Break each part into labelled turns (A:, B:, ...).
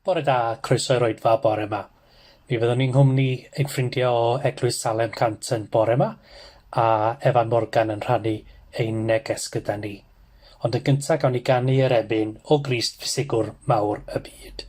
A: Bore da, croeso i'r oedfa bore 'ma. Mi fyddwn ni'n nghwmni ein ffrindiau o Eglwys Salem Canton bore 'ma, a Efan Morgan yn rhannu ein neges gyda ni. Ond yn gyntaf gawn ni ganu yr emyn O Grist Ffisigwr Mawr y Byd.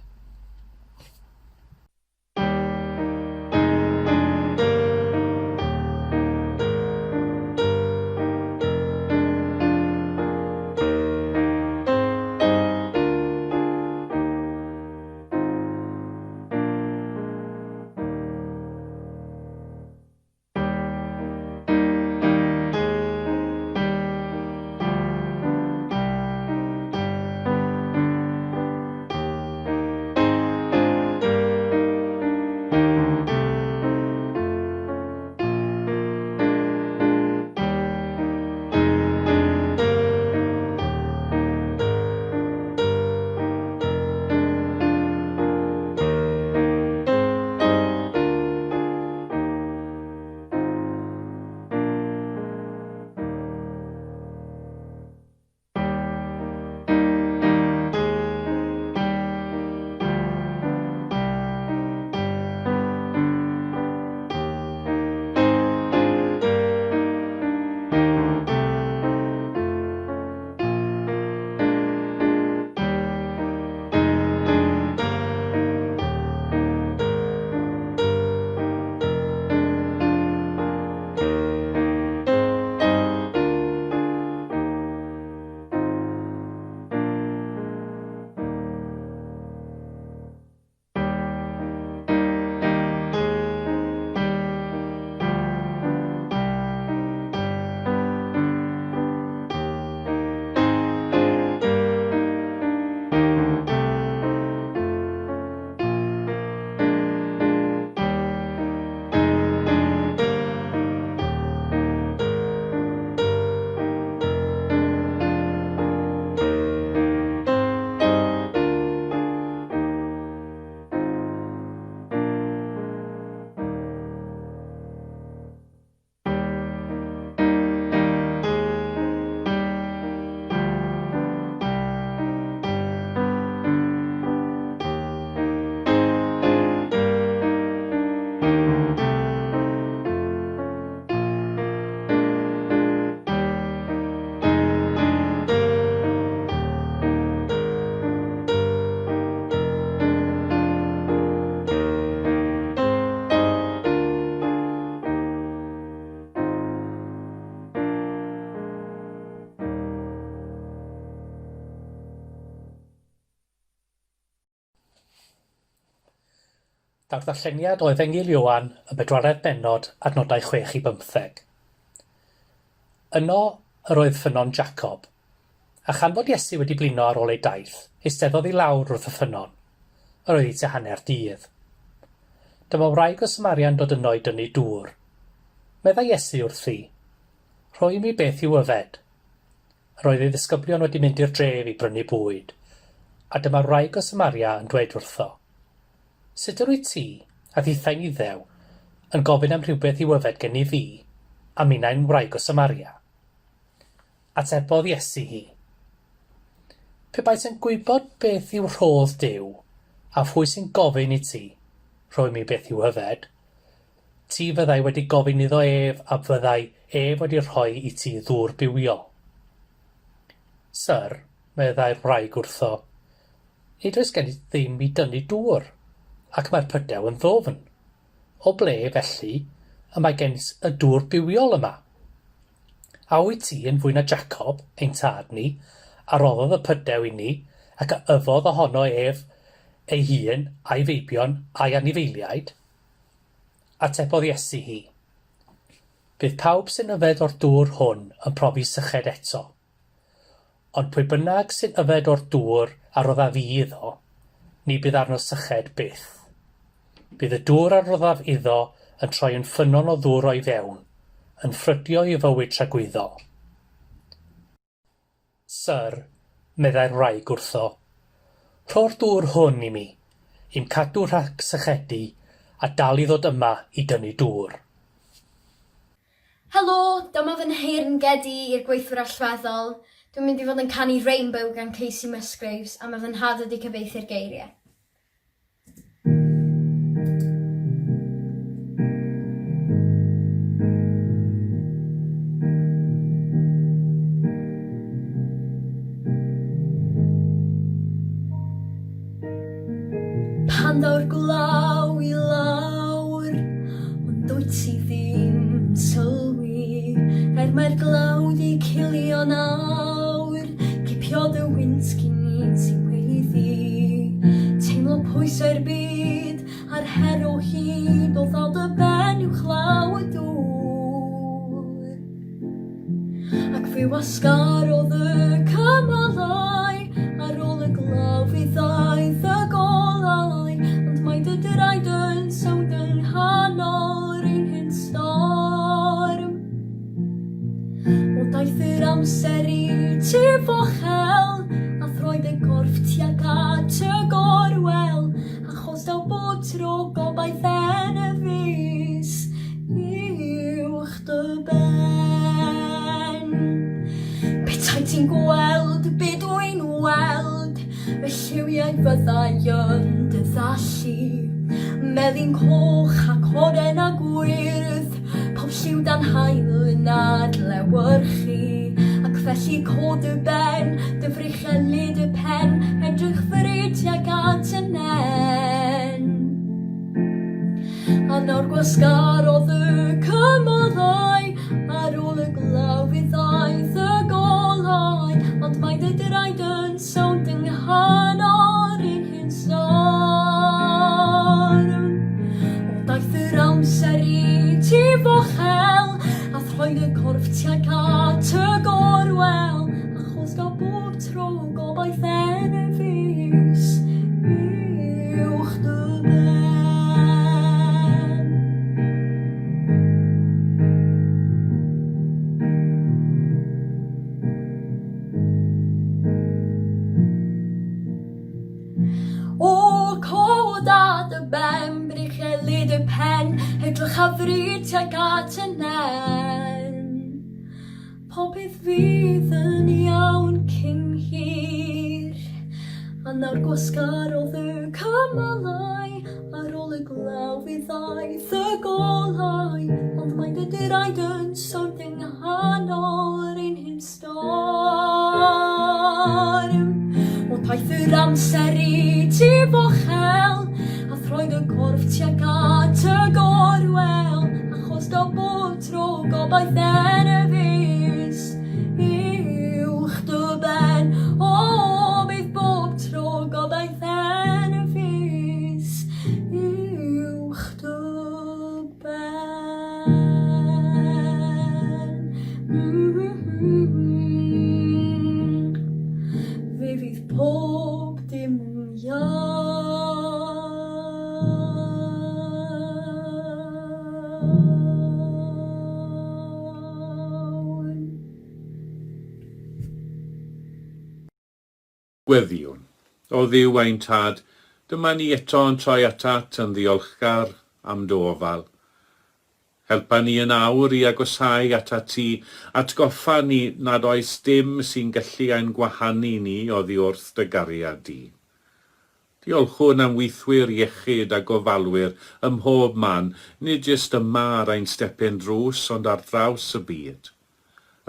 A: Daw'r ddarlleniad o Efengyl Ioan, y bedwaredd bennod, adnodau 6 i bymtheg. Yno yr oedd ffynnon Jacob. A chan fod Iesu wedi blino ar ôl ei daith, eisteddodd i lawr wrth y ffynnon. Yr oedd hi tua hanner dydd. Dyma wraig o Samaria'n dod yno i dynnu dŵr. Meddai Iesu wrthi, Rho i mi beth i'w yfed. Yr oedd ei ddisgyblion wedi mynd i'r dref i brynu bwyd, a dyma'r wraig o Samaria yn dweud wrtho, Sut yr wyt ti, a thithau'n Iddew, yn gofyn am rhywbeth i'w yfed gennyf fi, a minnau'n wraig o Samaria? Atebodd Iesu hi, Pe baet yn gwybod beth yw rhodd Duw, a phwy sy'n gofyn i ti, Rho i mi beth i'w yfed, Ti fyddai wedi gofyn iddo ef a fyddai ef wedi rhoi i ti ddŵr bywiol. Syr, meddai'r wraig wrtho, nid oes gennyt ddim i dynnu dŵr, ac mae'r pydew yn ddwfn. O ble, felly, y mae gennyt y dŵr bywiol yma? A wyt ti yn fwy na Jacob, ein tad ni, a roddodd y pydew inni, ac a yfodd ohono ef ei hun, a'i feibion, a'i anifeiliaid? Atebodd Iesu hi, Bydd pawb sy'n yfed o'r dŵr hwn yn profi syched eto. Ond pwy bynnag sy'n yfed o'r dŵr a roddaf fi iddo, ni bydd arno syched byth. Bydd y dŵr a roddaf iddo yn troi yn ffynnon o ddŵr o'i fewn, yn ffrydio i fywyd tragwyddol. Syr, meddai'r wraig wrtho, rho'r dŵr hwn i mi, i'm cadw rhag sychedu a dal i ddod yma i dynnu dŵr.
B: Helo, dyma fy nheyrnged i i'r gweithwyr allweddol. Dwi'n mynd i fod yn canu Rainbow gan Kacey Musgraves a mae fy nhad wedi cyfieithu'r geiriau. Pan ddaw'r glaw i lawr, ond dwyt ti ddim sylwi, er mae'r glaw 'di cilio nawr, cipiodd y wynt cyn i ti weiddi. Teimlo pwysau'r byd a'r her o hyd o ddal dy ben uwchlaw y dŵr. Ac fe wasgarodd y cymylau, ar ôl y glaw fe ddaeth y golau, ond mae dy draed yn sownd yng nghanol yr un hen storm. O daeth yr amser i ti fochel, a throi dy gorff tuag at y gorwel, Achos daw bob tro gobaith enfys uwch dy ben. Petai ti'n gweld be dwi'n weld, y lliwiau fyddai yn dy ddallu. Melyn coch ac oren a gwyrdd, Pob lliw dan haul yn adlewyrchu, ac felly cod dy ben, dy freichiau lyd y pen, edrych fyry tuag at y nen. A nawr gwasgarodd y cymylau, ar ôl y glaw fe ddaeth y golau, ond mae dy draed yn Sownd yng nghanol un hen storm. O daeth yr amser i ti fochel, a throi dy corff tuag at y gorwel, achos daw bob tro gobaith enfys uwch dy ben. O, cod a dy ben, breichiau dy pen, edrych a fri tuag at y nen. Popeth fydd yn iawn cyn hir. A nawr gwasgarodd y cymylau, ar ôl y glaw fe ddaeth y golau, ond mae dy draed yn sownd yng nghanol ein hen Storm. O daeth yr amser i ti fochel, a throi dy gorff tuag at y gorwel, achos daw bob tro gobaith enfys uwch dy ben. O, bydd bob tro gobaith enfys uwch dy Fe fydd pob dim yn iawn.
C: Gweddïwn. O Dduw ein Tad, dyma ni eto yn troi atat yn ddiolchgar am dy ofal. Helpa ni yn awr i agosáu atat ti, atgoffa ni nad oes dim sy'n gallu ein gwahanu ni oddi wrth dy gariad di. Diolchwn am weithwyr iechyd a gofalwyr ym mhob man, nid jyst yma ar ein stepen drws ond ar draws y byd.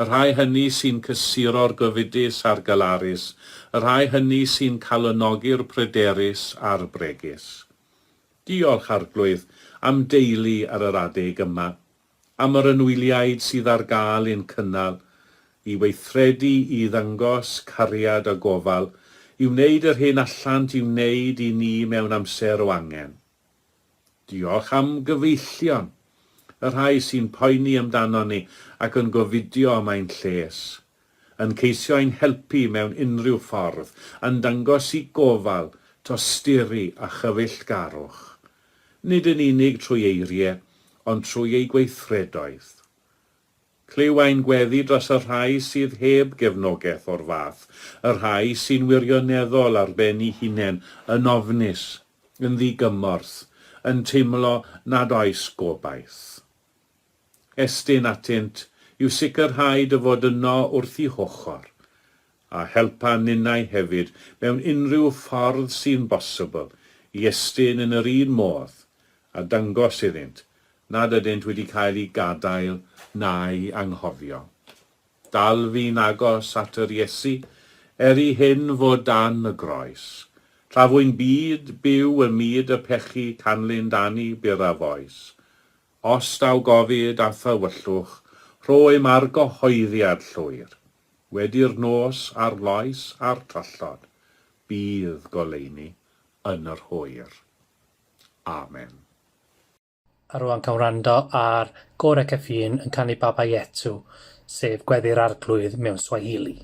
C: Y rhai hynny sy'n cysuro'r gofidus a'r galarus, y rhai hynny sy'n calonogi'r pryderus a'r bregus. Diolch, Arglwydd, am deulu ar yr adeg yma, am yr anwyliaid sydd ar gael i'n cynnal, i weithredu i ddangos cariad a gofal, i wneud yr hyn allant i'w wneud i ni mewn amser o angen. Diolch am gyfeillion, y rhai sy'n poeni amdanon ni ac yn gofidio am ein lles, yn ceisio ein helpu mewn unrhyw ffordd, yn dangos i gofal, tosturi a chyfeillgarwch, nid yn unig trwy eirie, ond trwy eu gweithredoedd. Clyw ein gweddi dros y rhai sydd heb gefnogaeth o'r fath, y rhai sy'n wirioneddol ar ben eu hunain, yn ofnus, yn ddi-gymorth, yn teimlo nad oes gobaith. Estyn atynt i'w sicrhau dy fod yno wrth eu hochr, a helpa ninnau hefyd mewn unrhyw ffordd sy'n bosibl i estyn yn yr un modd a dangos iddynt nad ydynt wedi cael eu gadael na'u anghofio. Dal fi'n agos at yr Iesu, er i hyn fod dan y groes. Tra fwy'n byd byw ym myd y pechu canlyn dani byrraf oes. Os daw gofid a thywyllwch, rho im argyhoeddiad llwyr. Wedi'r nos a'r loes a'r trallod, bydd goleuni yn yr hwyr. Amen.
A: A rwan cawn wrando ar Gôr Ecafun yn canu Baba Yetu, sef Gweddi'r Arglwydd mewn Swahili.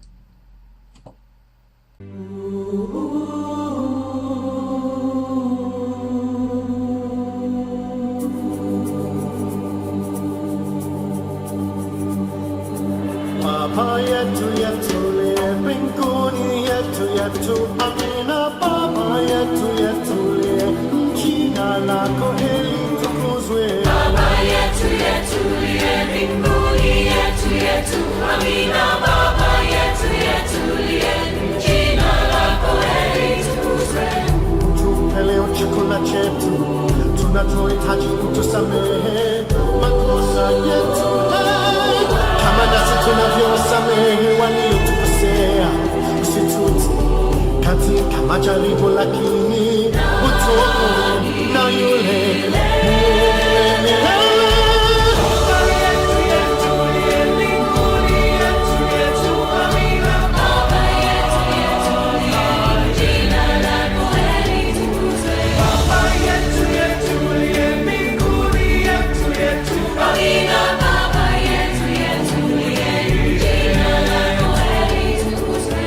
D: Baba yetu yetu liye mbinguni yetu yetu amina Baba yetu yetu liye jina lako heri tukuzwe
E: Baba yetu yetu liye mbinguni yetu yetu amina Baba yetu yetu liye jina lako heri tukuzwe
D: Tupe leo chakula chetu tunachohitaji, utusamehe makosa yetu eh, kama nasi tunavyosamehe waliotukosea, usitutie katika majaribu, lakini utuokoe na yule mwovu milele.
E: Baba yetu yetu liye jina lako heri tukuzwe Amina Baba yetu yetu liye jina lako heri tukuzwe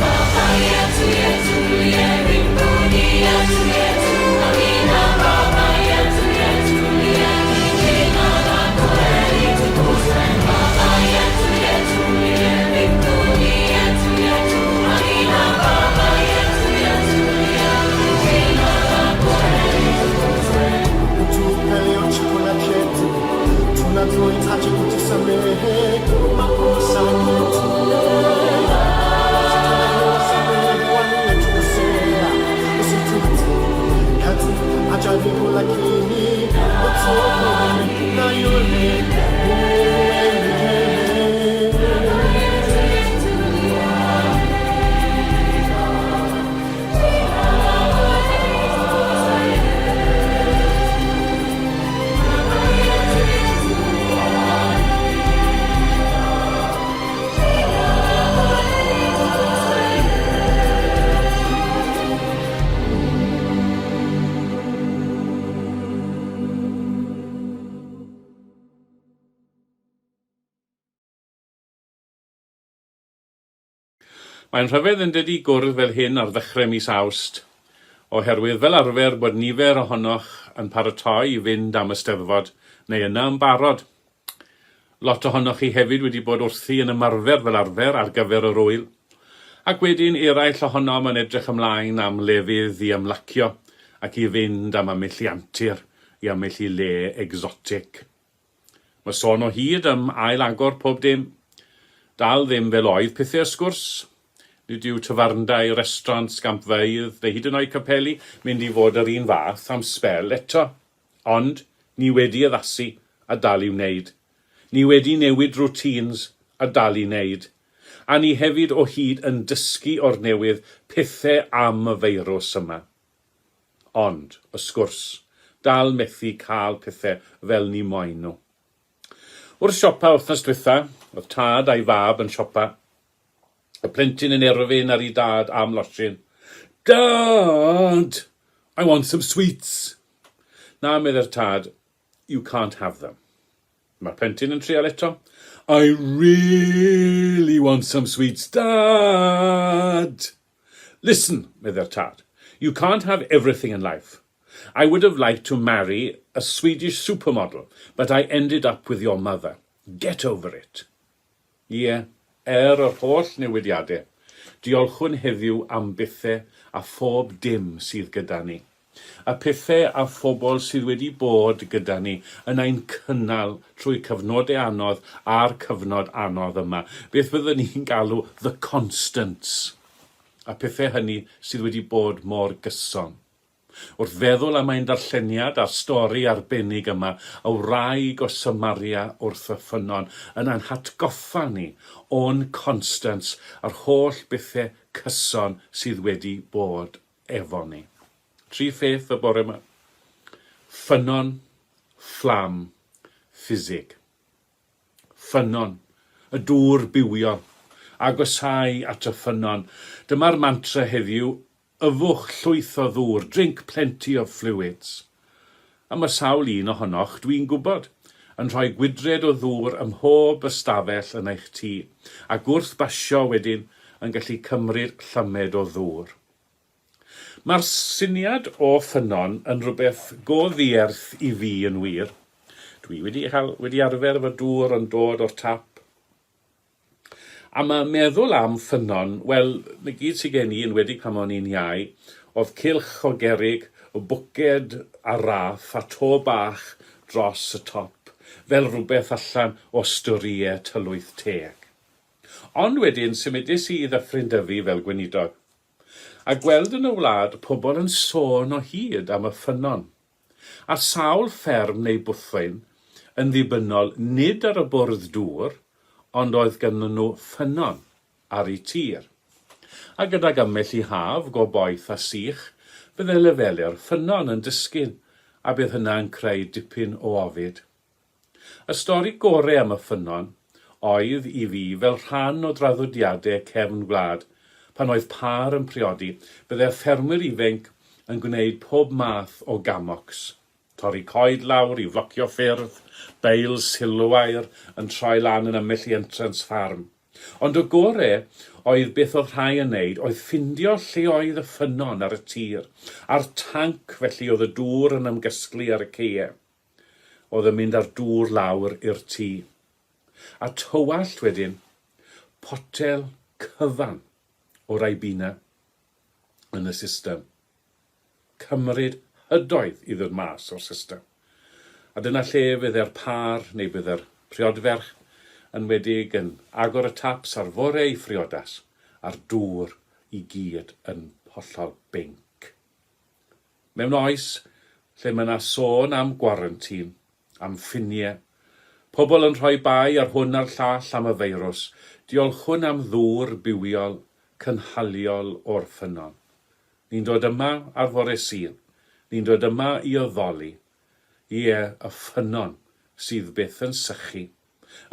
E: Baba yetu yetu liye mbinguni yetu yetu amina Baba yetu yetu liye jina lako heri tukuzwe Baba yetu yetu liye mbinguni yetu yetu amina Baba yetu yetu liye jina lako heri tukuzwe
D: Tupe leo chakula chetu tunachohitaji, utusamehe makosa yetu tunavyowasamehe waliotukosea, usitutie katika majaribu, lakini utuokoe na yule mwovu milele.
C: Mae'n rhyfedd yn dydi gwrdd fel hyn ar ddechrau mis Awst, oherwydd fel arfer bod nifer ohonoch yn paratoi i fynd am y Steddfod, neu yna yn barod. Lot ohonoch chi hefyd wedi bod wrthi yn ymarfer fel arfer ar gyfer yr ŵyl. Ac wedyn eraill ohonom yn edrych ymlaen am lefydd i ymlacio ac i fynd am ambell i antur i ambell i le egsotig. Mae sôn o hyd am ail-agor pob dim. Dal ddim fel oedd pethe wrth gwrs. Nid yw tafarndai, restaurants, gampfeydd, neu hyd yn oed capeli mynd i fod yr un fath am sbel eto. Ond, ni wedi addasu, a dal i wneud. Ni wedi newid routines, a dal i wneud. A ni hefyd o hyd yn dysgu o'r newydd pethe am y feirws yma. Ond, y sgwrs. Dal methu cael pethe fel ni moyn nhw. Wrth siopa wythnos dwytha, oedd tad a'i fab yn siopa. Y plentyn yn erfyn ar ei dad am losin. Dad! I want some sweets! Na, meddai'r tad, you can't have them. Mae'r plentyn yn trial eto. I really want some sweets, Dad! Listen, meddai'r tad, you can't have everything in life. I would have liked to marry a Swedish supermodel, but I ended up with your mother. Get over it. Ie, er yr holl newidiade, diolchwn heddiw am bethe a phob dim sydd gyda ni. Y pethe a phobl sydd wedi bod gyda ni yn ein cynnal trwy cyfnode anodd a'r cyfnod anodd yma, beth fyddwn ni'n galw the constants, y pethe hynny sydd wedi bod mor gyson. Wrth feddwl am ein darlleniad a'r stori arbennig yma, y wraig o Samaria wrth y ffynnon, yn ein hatgoffa ni o'n constants, yr holl bethe cyson sydd wedi bod efo ni. Tri pheth y bore 'ma. Ffynnon, fflam, ffisig. Ffynnon. Y dŵr bywiol. Agosáu at y ffynnon. Dyma'r mantra heddiw, Yfwch llwyth o ddŵr, drink plenty of fluids. A mae sawl un ohonoch, dwi'n gwybod, yn rhoi gwydred o ddŵr ym mhob ystafell yn eich tŷ, ac wrth basio wedyn yn gallu cymryd llamed o ddŵr. Mae'r syniad o ffynnon yn rhywbeth go ddierth i fi yn wir. Dwi wedi cael, wedi arfer efo dŵr yn dod o'r tap. A ma' meddwl am ffynnon, wel, 'na gyd sy gen i, enwedig pan o'n i'n iau, o'dd cylch o gerrig, y bwced a raff a to bach dros y top, fel rhywbeth allan o storïe tylwyth teg. Ond wedyn symudes i i Ddyffryn Dyfi fel gweinidog, a gweld yn y wlad pobl yn sôn o hyd am y ffynnon. Ar sawl fferm neu bwthyn yn ddibynnol nid ar y bwrdd dŵr ond oedd ganddyn nhw ffynnon ar eu tir. A gydag ambell i haf go boeth a sych bydde lefelau'r ffynnon yn disgyn a bydd hynna yn creu dipyn o ofid. Y stori gore am y ffynnon oedd, i fi, fel rhan o draddodiade cefn gwlad, pan oedd pâr yn priodi, bydde'r ffermwyr ifenc yn gwneud pob math o gamocs. Torri coed lawr i flocio ffyrdd, beils silwair yn troi lan yn ymyll i entrance ffarm. Ond y gore oedd beth oedd rhai yn neud oedd ffindio lle oedd y ffynnon ar y tir, a'r tanc felly oedd y dŵr yn ymgasglu ar y ceie. Oedd yn mynd â'r dŵr lawr i'r tŷ. A tywallt wedyn potel cyfan o Ribena yn y system. Cymryd hydoedd i ddod mas o'r system. A dyna lle fydde'r pâr neu bydde'r priodferch yn wedig yn agor y taps ar fore ei phriodas a'r dŵr i gyd yn hollol binc. Mewn oes lle mae 'na sôn am gwarantîn, am ffinie, pobl yn rhoi bai ar hwn a'r llall am y feirws, diolchwn am ddŵr bywiol, cynhaliol o'r ffynnon. Ni'n dod yma ar fore Sul, ni'n dod yma i addoli, ie, y ffynnon sydd byth yn sychu.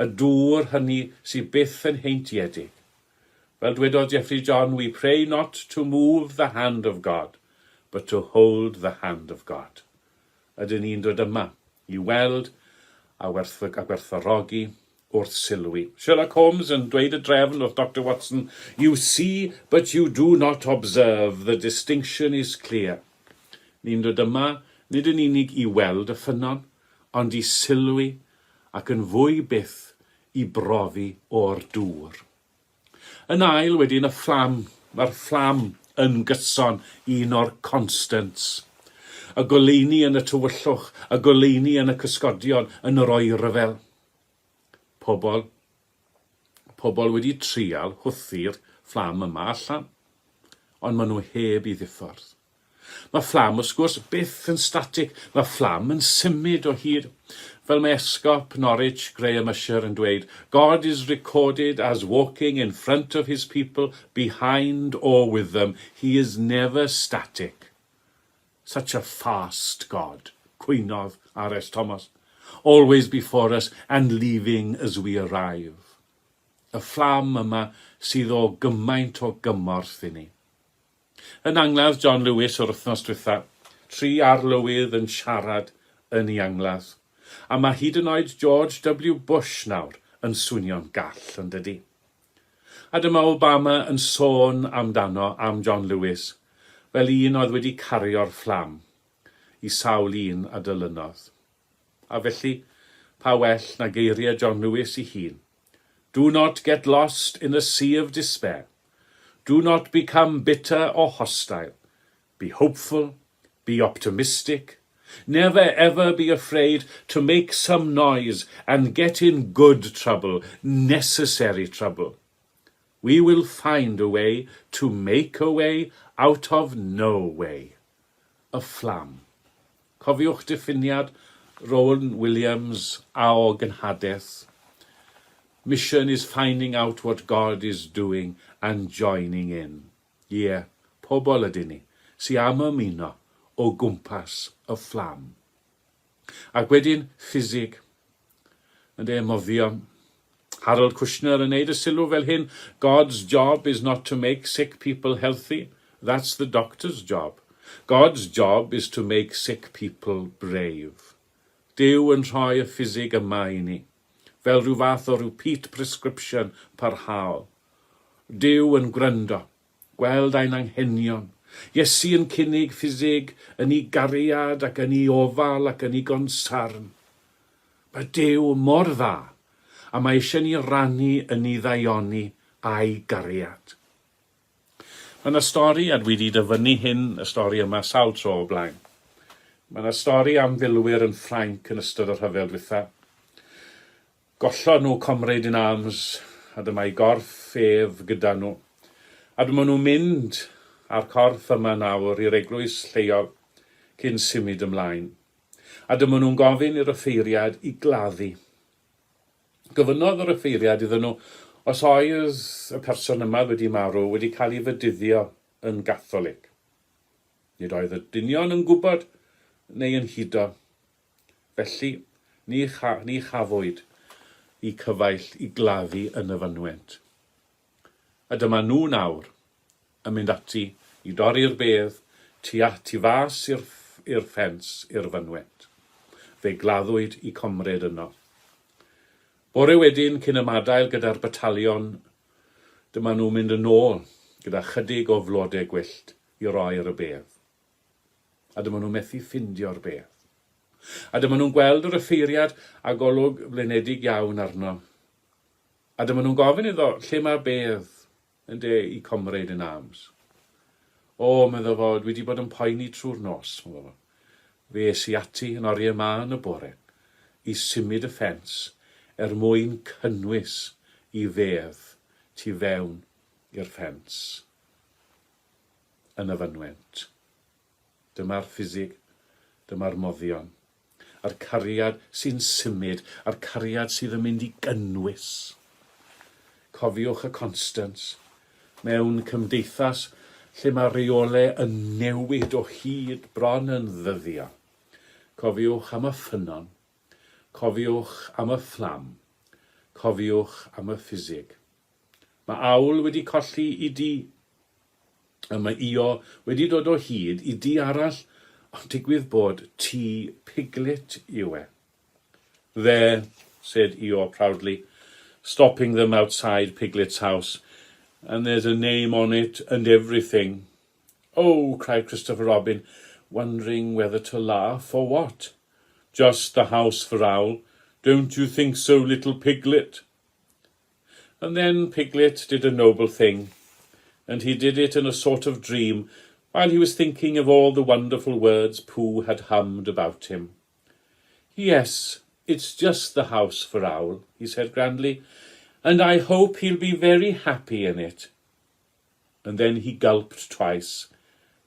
C: Y dŵr hynny sydd byth yn heintiedig. Fel dwedodd Jeffrey John, we pray not to move the hand of God, but to hold the hand of God. Ydyn ni'n dod yma i weld a gwerthfawrogi wrth sylwi. Sherlock Holmes yn dweud y drefn wrth Doctor Watson, You see but you do not observe, the distinction is clear. Ni'n dod yma nid yn unig i weld y ffynnon, ond i sylwi ac yn fwy byth i brofi o'r dŵr. Yn ail wedyn y fflam, mae'r fflam yn gyson un o'r constants. Y goleuni yn y tywyllwch, y goleuni yn y cysgodion, yn yr oerfel. Pobl, pobl wedi trial hwthu'r fflam yma allan, ond maen nhw heb i ddiffordd. Mae fflam, wrth gwrs, byth yn statig, mae fflam yn symud o hyd. Fel mae Esgop Norwich, Graham Usher, yn dweud, God is recorded as walking in front of his people, behind or with them, he is never static. Such a fast God, cwynodd R.S. Thomas, always before us and leaving as we arrive. Y fflam yma sydd o gymaint o gymorth i ni. Yn angladd John Lewis yr wythnos dwytha, tri arlywydd yn siarad yn ei angladd. A mae hyd yn oed George W Bush nawr yn swnio'n gall, yn dydi? A dyma Obama yn sôn amdano, am John Lewis, fel un oedd wedi cario'r fflam i sawl un a dylynodd. A felly, pa well na geiriau John Lewis i hun, Do not get lost in a sea of despair. Do not become bitter or hostile. Be hopeful, be optimistic. Never ever be afraid to make some noise and get in good trouble, necessary trouble. We will find a way to make a way out of no way. Y fflam. Cofiwch diffiniad Rowan Williams a o gynhadedd. Mission is finding out what God is doing and joining in. Ie, pobl ydyn ni, sy am ymuno o gwmpas y fflam. Ac wedyn, ffisig. Ynde, moddion. Harold Kushner yn neud y sylw fel hyn, God's job is not to make sick people healthy, that's the doctor's job. God's job is to make sick people brave. Duw yn rhoi y ffisig yma i ni, fel rhyw fath o repeat prescription parhaol. Duw yn gwrando, gweld ein anghenion. Iesu yn cynnig ffisig yn ei gariad ac yn ei ofal ac yn ei gonsarn. Mae Duw mor dda, a mae eisiau ni rannu yn ei ddaioni a'i gariad. Mae yna stori, a dwi wedi dyfynnu hyn, y stori yma, sawl tro o blaen. Mae yna stori am filwyr yn Ffrainc yn ystod y rhyfel dwytha. Gollon nhw comrade in arms, a dyma'i gorff ef gyda nhw. A dyma nhw'n mynd â'r corff yma nawr i'r eglwys lleol cyn symud ymlaen. A dyma nhw'n gofyn i'r offeiriad i gladdu. Gofynnodd yr offeiriad iddyn nhw os oedd y person yma wedi marw wedi cael ei fedyddio yn Gatholig. Nid oedd y dynion yn gwybod neu yn hudo. Felly, ni cha, ni chafwyd i cyfaill i gladdu yn y fynwent. A dyma nhw nawr yn mynd ati i dorri'r bedd tu a, tu fas i'r, i'r ffens i'r fynwent. Fe gladdwyd i comrade yno. Bore wedyn, cyn ymadael gyda'r batalion, dyma nhw'n mynd yn ôl gyda chydig o flode gwyllt i roi ar y bedd. A dyma nhw'n methu ffindio'r bedd. A dyma nhw'n gweld yr offeiriad a golwg flinedig iawn arno. A dyma nhw'n gofyn iddo lle mae'r bedd, ynde, i comrade in arms. O, medda fo, dwi wedi bod yn poeni trwy'r nos, medda fo. Fe es i ati yn oriau mân y bore i symud y ffens er mwyn cynnwys i fedd tu fewn i'r ffens. yn y fynwent. Dyma'r ffisig, dyma'r moddion, a'r cariad sy'n symud, a'r cariad sydd yn mynd i gynnwys. Cofiwch y constants. Mewn cymdeithas lle mae rheolau yn newid o hyd bron yn ddyddiol. Cofiwch am y ffynnon. Cofiwch am y fflam. Cofiwch am y ffisig. Mae Awl wedi colli i dŷ. A mae Io wedi dod o hyd i dŷ arall, ond digwydd bod tŷ Piglet yw e. There, said Io proudly, stopping them outside Piglet's house, and there's a name on it and everything. Oh, cried Christopher Robin, wondering whether to laugh or what. Just the house for Owl. Don't you think so, little Piglet? And then Piglet did a noble thing, and he did it in a sort of dream while he was thinking of all the wonderful words Pooh had hummed about him. Yes, it's just the house for Owl, he said grandly, and I hope he'll be very happy in it. And then he gulped twice,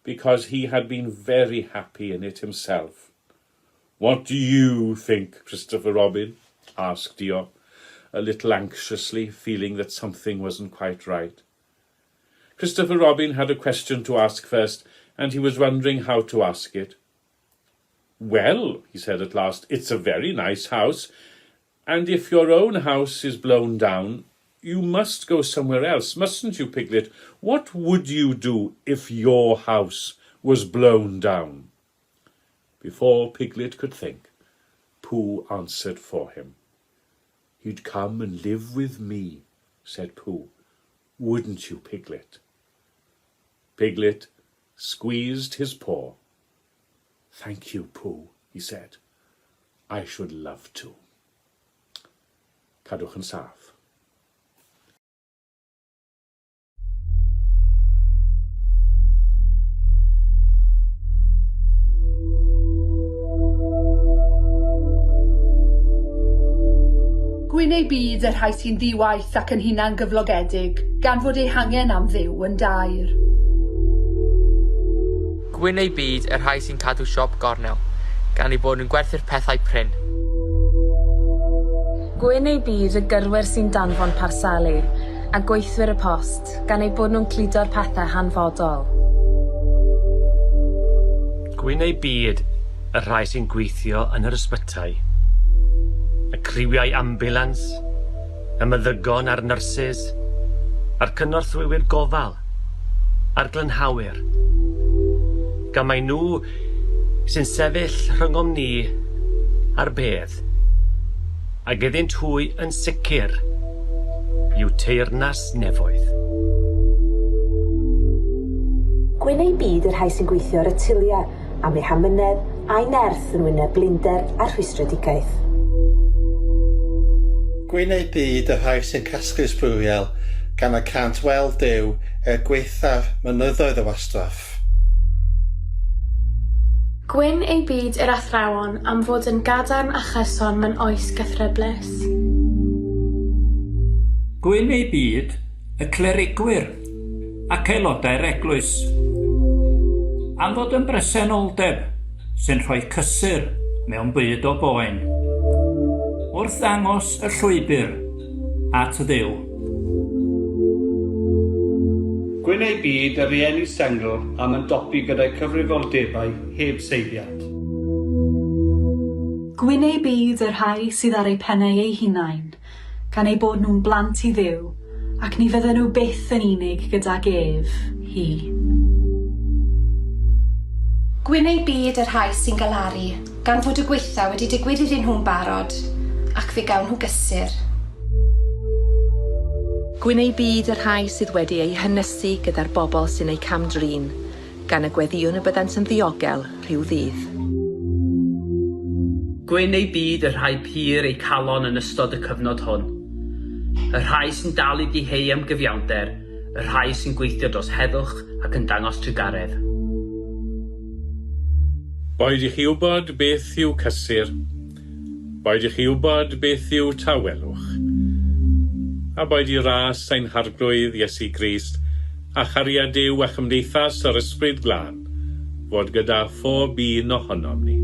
C: because he had been very happy in it himself. What do you think, Christopher Robin? asked Dio, a little anxiously, feeling that something wasn't quite right. Christopher Robin had a question to ask first, and he was wondering how to ask it. Well, he said at last, it's a very nice house, and if your own house is blown down, You must go somewhere else, mustn't you, Piglet? What would you do if your house was blown down? Before Piglet could think, Pooh answered for him. You'd come and live with me, said Pooh. Wouldn't you, Piglet? Piglet squeezed his paw. Thank you, Pooh, he said. I should love to. Cadwch yn saff.
F: Gwyn eu byd y rhai sy'n ddi-waith ac yn hunan-gyflogedig, gan fod eu hangen am Dduw yn daer.
G: Gwyn eu byd y rhai sy'n cadw siop gornel, gan eu bod nhw'n gwerthu'r pethau prin.
H: Gwyn eu byd y gyrwyr sy'n danfon parseli, a gweithwyr y post, gan eu bod nhw'n cludo'r pethau hanfodol.
I: Gwyn eu byd y rhai sy'n gweithio yn yr ysbytai, y criwiau ambiwlans, y meddygon a'r nyrsys, a'r cynorthwywyr gofal, a'r glanhawyr, gan mai nhw sy'n sefyll rhyngom ni a'r bedd, ac iddynt hwy yn sicr yw teyrnas nefoedd.
J: Gwyn eu byd y rhai sy'n gweithio ar y tuliau, am eu hamynedd a'u nerth yn wyneb blinder a rhwystredigaeth.
K: Gwyn eu byd y rhai sy'n casglu sbwriel, gan y cânt weld Duw er gwaethaf mynyddoedd o wastraff.
L: Gwyn eu byd yr athrawon am fod yn gadarn a chyson mewn oes gythryblus.
M: Gwyn eu byd y clerigwyr ac aelodau'r eglwys, am fod yn bresenoldeb sy'n rhoi cysur mewn byd o boen, wrth ddangos y llwybr at Dduw.
N: Gwyn eu byd y rhieni sengl am ymdopi gyda'u cyfrifoldebau heb seibiant.
O: Gwyn eu byd y rhai sydd ar eu pennau eu hunain, gan eu bod nhw'n blant i Dduw, ac ni fydden nhw byth yn unig gydag ef, hi.
P: Gwyn eu byd y rhai sy'n galaru, gan fod y gwaetha wedi digwydd iddyn nhw'n barod, ac fe gawn nhw gysur.
Q: Gwyn eu byd y rhai sydd wedi eu hynysu gyda'r bobl sy'n eu cam-drin, gan y gweddïwn y byddant yn ddiogel rhyw ddydd.
R: Gwyn eu byd y rhai pur eu calon yn ystod y cyfnod hwn. Y rhai sy'n dal i ddiheu am gyfiawnder, y rhai sy'n gweithio dros heddwch ac yn dangos trugaredd.
C: Boed i chi wybod beth yw cysur, boed i chi wybod beth yw tawelwch, a boed i ras ein Harglwydd Iesu Grist a chariad Duw a chymdeithas yr Ysbryd Glân fod gyda phob un ohonom ni.